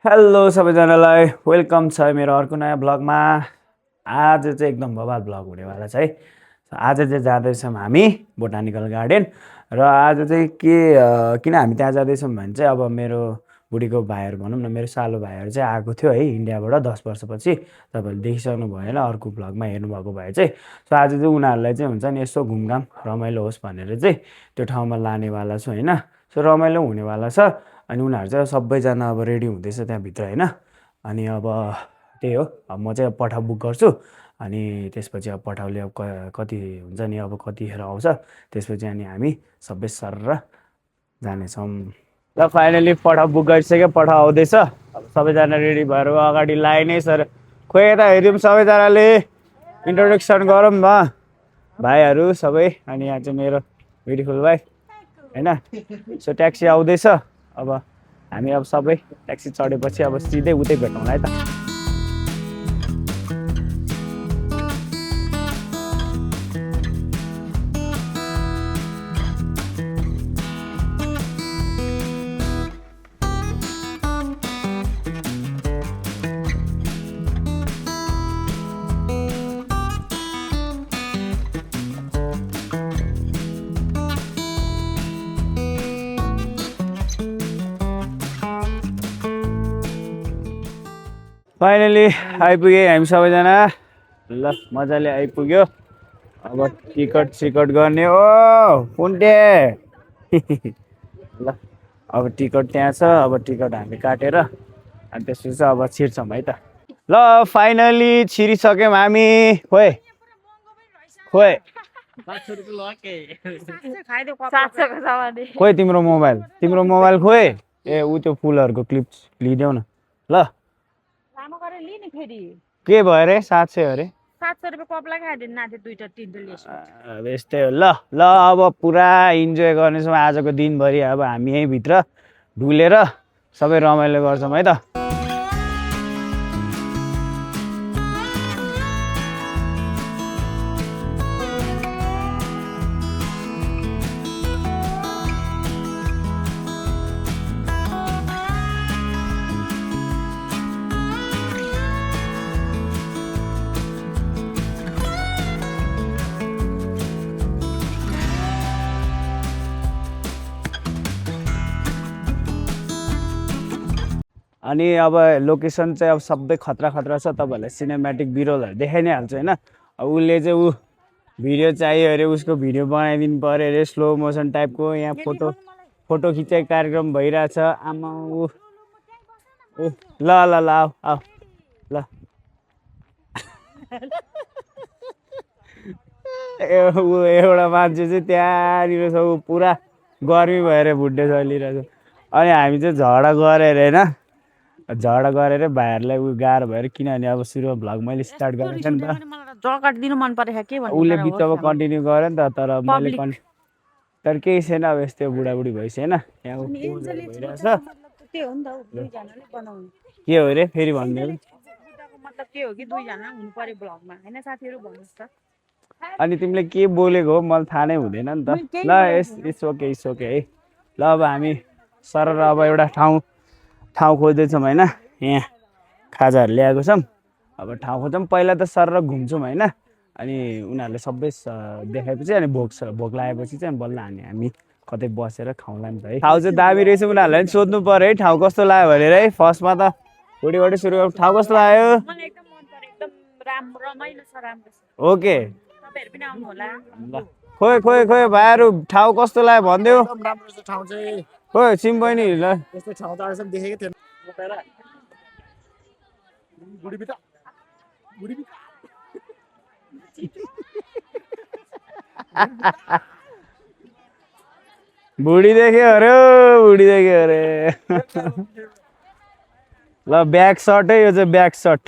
Hello सबैजनालाई welcome छ मेरो अर्को नयाँ ब्लगमा। आज चाहिँ एकदम बवाल ब्लग हुनेवाला छ है। आज चाहिँ जाँदैछौँ हामी बोटानिकल गार्डन। र आज चाहिँ किन हामी त्यहाँ जाँदैछौँ भने चाहिँ अब मेरो बुढीको भाइहरू भनौँ न, मेरो सालो भाइहरू चाहिँ आएको थियो है इन्डियाबाट 10 वर्षपछि। तपाईँहरूले देखिसक्नु भयो होला अर्को ब्लगमा हेर्नुभएको भए चाहिँ। सो आज चाहिँ उनीहरूलाई चाहिँ हुन्छ नि यसो घुमघाम रमाइलो होस् भनेर चाहिँ त्यो ठाउँमा लानेवाला छु होइन। सो रमाइलो हुनेवाला छ। अनि उनीहरू चाहिँ सबैजना अब रेडी हुँदैछ त्यहाँभित्र होइन। अनि अब त्यही हो, अब म चाहिँ अब पठाउ बुक गर्छु। अनि त्यसपछि अब पठाउले अब कति हुन्छ नि, अब कतिखेर आउँछ त्यसपछि अनि हामी सबै सर जानेछौँ। ल फाइनली पठाउ बुक गरिसक्यो, पठाउ आउँदैछ। अब सबैजना रेडी भएर अगाडि लाइनै सर। खोइ यता हेऱ्यौँ सबैजनाले इन्ट्रोडक्सन गरौँ न भाइहरू सबै। अनि यहाँ चाहिँ मेरो ब्युटिफुल भाइ होइन। सो ट्याक्सी आउँदैछ। अब हामी अब सबै ट्याक्सी चढेपछि अब सिधै उतै भेटौँला है त। फाइनली आइपुग्यो हामी सबैजना। ल मजाले आइपुग्यो। अब टिकट सिकट गर्ने हो कुन्टे। ल अब टिकट त्यहाँ छ। अब टिकट हामी काटेर अनि त्यसपछि अब छिर्छौँ है त। ल फाइनली छिरिसक्यौँ हामी। खोइ खोइ खोइ तिम्रो मोबाइल खोइ। ए ऊ त्यो फुलहरूको क्लिप लिदेऊ न ल। के भयो अरे 700 अरे। 700 रुपियाँ कपलाई खाइदिनु नाथे दुईटा तिनटा यस्तै हो। ल ल अब पुरा इन्जोय गर्नेछौँ आजको दिनभरि। अब हामी यहीँभित्र डुलेर सबै रमाइलो गर्छौँ है त। अनि अब लोकेसन चाहिँ अब सबै खतरा खतरा छ। तपाईँहरूलाई सिनेमेटिक बिरोलहरू देखाइ नै हाल्छु होइन। अब उसले चाहिँ भिडियो चाहियो अरे, उसको भिडियो बनाइदिनु पऱ्यो अरे स्लो मोसन टाइपको। यहाँ फोटो खिचाइ कार्यक्रम भइरहेछ। आमा ल ल ल आऊ आऊ ल। एउटा मान्छे चाहिँ त्यहाँनिर छ, पुरा गर्मी भएर भुड्डे चलिरहेछ। अनि हामी चाहिँ झगडा गरेर होइन, झगडा गरेर भाइहरूलाई गाह्रो भएर, किनभने अब सुरुमा भ्लग मैले स्टार्ट गरेको थिएँ नि त। जगत दिनु मन परेको के भन्नु उसले बिचमा कन्टिन्यू गर्यो नि त। तर केही छैन। अब यस्तै बुढाबुढी भइसक्यो होइन। यहाँ भइरहेछ के हो अरे फेरि भन्नु। मतलब के हो कि दुईजना हुनु पर्यो ब्लगमा होइन साथीहरू भन्नुहोस् त। अनि तिमीले के बोलेको हो मलाई थाहा नै हुँदैन नि त। ल इट्स ओके है। ल अब हामी सर अब एउटा ठाउँ खोज्दैछौँ होइन। यहाँ खाजाहरू ल्याएको छौँ। अब ठाउँ खोज्छौँ पहिला त सर घुम्छौँ होइन। अनि उनीहरूले सबै देखाएपछि अनि भोक लागेपछि चाहिँ बल्ल हामी कतै बसेर खाउँला नि त है। ठाउँ चाहिँ दामी रहेछ। उनीहरूलाई पनि सोध्नु पऱ्यो है ठाउँ कस्तो लाग्यो भनेर है। फर्स्टमा त बुढीबाट सुरु गर्नु। ठाउँ कस्तो लाग्यो? ओके खोइ खोइ खोइ भाइहरू ठाउँ कस्तो लाग्यो भनिदेऊ। खोइ सिम बहिनी ल बुढी देख्यो अरे ल ब्याक सट है, यो चाहिँ ब्याक सट।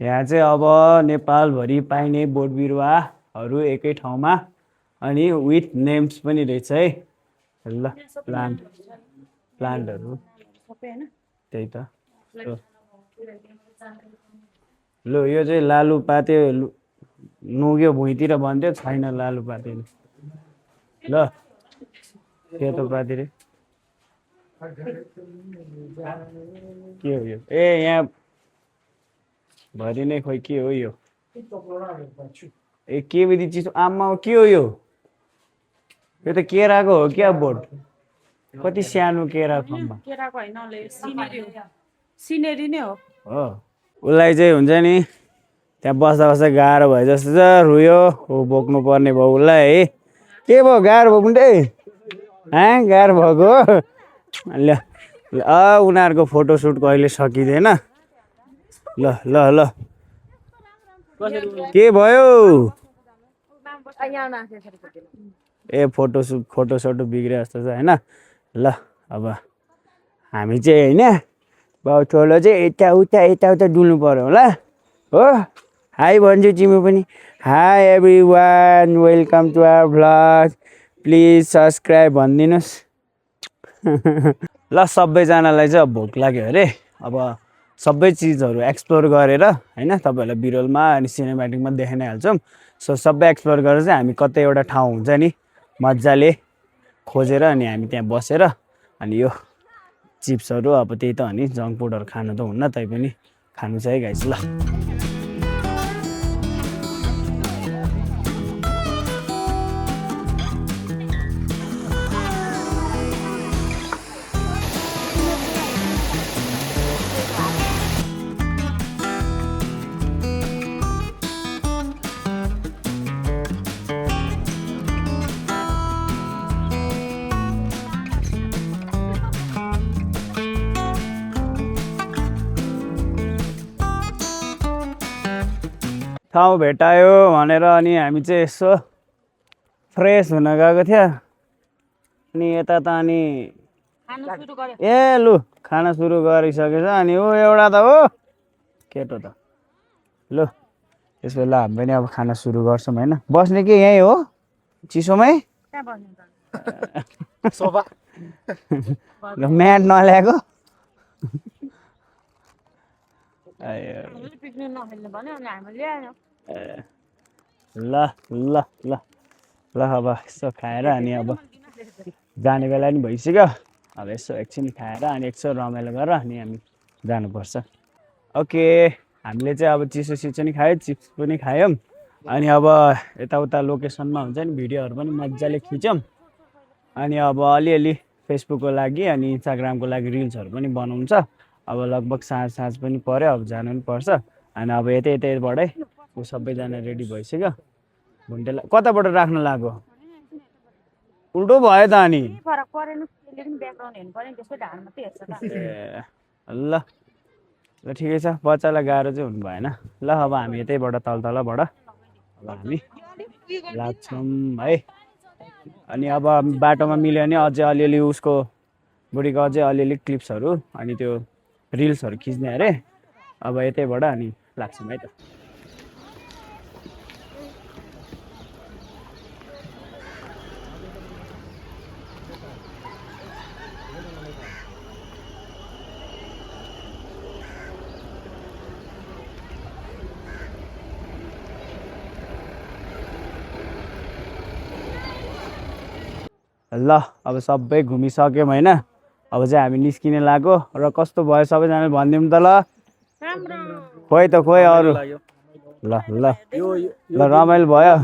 यहाँ चाहिँ अब नेपालभरि पाइने बोट बिरुवाहरू एकै ठाउँमा अनि विथ नेम्स पनि रहेछ है। ल प्लान्टहरू त्यही त। ल यो चाहिँ लालुपाते नुग्यो भुइँतिर भन्थ्यो, छैन लालुपाते। ल सेतो पाते रे के हो यो ए यहाँ भरि नै खोइ के हो यो ए के विधि चिसो आमा के हो यो यो त केराको हो क्या बोट कति सानो केरा खम्बा केराको होइन सिनेरी हो सिनेरी नै हो हो उसलाई चाहिँ हुन्छ नि त्यहाँ बस्दा बस्दा गाह्रो भयो जस्तो छ रुयो ऊ बोक्नु पर्ने भयो उसलाई है के भयो गाह्रो भयो मुन्टे गाह्रो भएको ल उनीहरूको फोटोसुट कहिले सकिँदैन ल ल ल के भयो ए फोटोसोटो बिग्रे जस्तो छ होइन ल अब हामी चाहिँ होइन बाउ ठुलो चाहिँ यताउता डुल्नु पर्यो होला हो हाई भन्छु तिमी पनि hi everyone welcome to our vlog please subscribe भनिदिनुहोस् ल सबैजनालाई चाहिँ अब भोक लाग्यो अरे अब सबै चिजहरू एक्सप्लोर गरेर होइन तपाईँहरूलाई बिरलमा अनि सिनेमेटिकमा देखाइ नै हाल्छौँ सो सबै एक्सप्लोर गरेर चाहिँ हामी कतै एउटा ठाउँ हुन्छ नि मजाले खोजेर अनि हामी त्यहाँ बसेर अनि यो चिप्सहरू अब त्यही त हो नि जङ्क फुडहरू खानु त हुन्न तैपनि खानु चाहिँ गाइस ल ठाउँ भेटायो भनेर अनि हामी चाहिँ यसो फ्रेस हुन गएको थियो अनि यता त अनि ए लु खाना सुरु गरिसकेछ अनि ऊ एउटा त हो केटो त लु त्यस बेला हामी पनि अब खाना सुरु गर्छौँ होइन बस्ने कि यहीँ हो चिसोमै ल म्याट नल्याएको ल ल ल ल अब यसो खाएर अनि अब जाने बेला नि भइसक्यो अब यसो एकछिन खाएर अनि यसो रमाइलो गरेर अनि हामी जानुपर्छ ओके हामीले चाहिँ अब चिसो सिसो नि खायौँ चिप्स पनि खायौँ अनि अब यताउता लोकेसनमा हुन्छ नि भिडियोहरू पनि मजाले खिच्यौँ अनि अब अलिअलि फेसबुकको लागि अनि इन्स्टाग्रामको लागि रिल्सहरू पनि बनाउनु छ अब लगभग साँझ पनि पऱ्यो अब जानु पनि पर्छ अनि अब यतैबाटै ऊ सबैजना रेडी भइसक्यो भुन्टेलाई कताबाट राख्न लाग्यो उल्टो भयो त अनि ल ल ठिकै छ बच्चालाई गाह्रो चाहिँ हुनु भएन ल अब हामी यतैबाट तलबाट अब हामी लाग्छौँ है अनि अब बाटोमा मिल्यो भने अझै अलिअलि उसको बुढीको अझै अलिअलि क्लिप्सहरू अनि त्यो रिल्सहरू खिच्ने अरे अब यतैबाट अनि लाग्छौँ है त ल अब सबै घुमिसक्यौँ होइन अब चाहिँ हामी निस्किने लाग्यो र कस्तो भयो सबैजनाले भनिदिउँ त ल खोइ त खोइ अरू ल ल ल रमाइलो भयो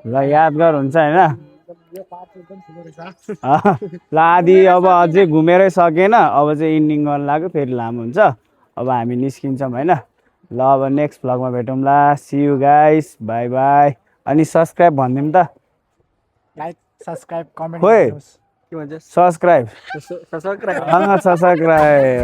ल यादगार हुन्छ होइन ल आधी अब अझै घुमेरै सकेन अब चाहिँ इन्डिङ गर्न लाग्यो फेरि लामो हुन्छ अब हामी निस्किन्छौँ होइन ल अब नेक्स्ट भ्लगमा भेटौँला see you guys bye bye अनि सब्सक्राइब भनिदिउँ त लाइक सब्सक्राइब कमेन्ट खोइ के भन्छ सब्सक्राइब सब्सक्राइब सब्सक्राइब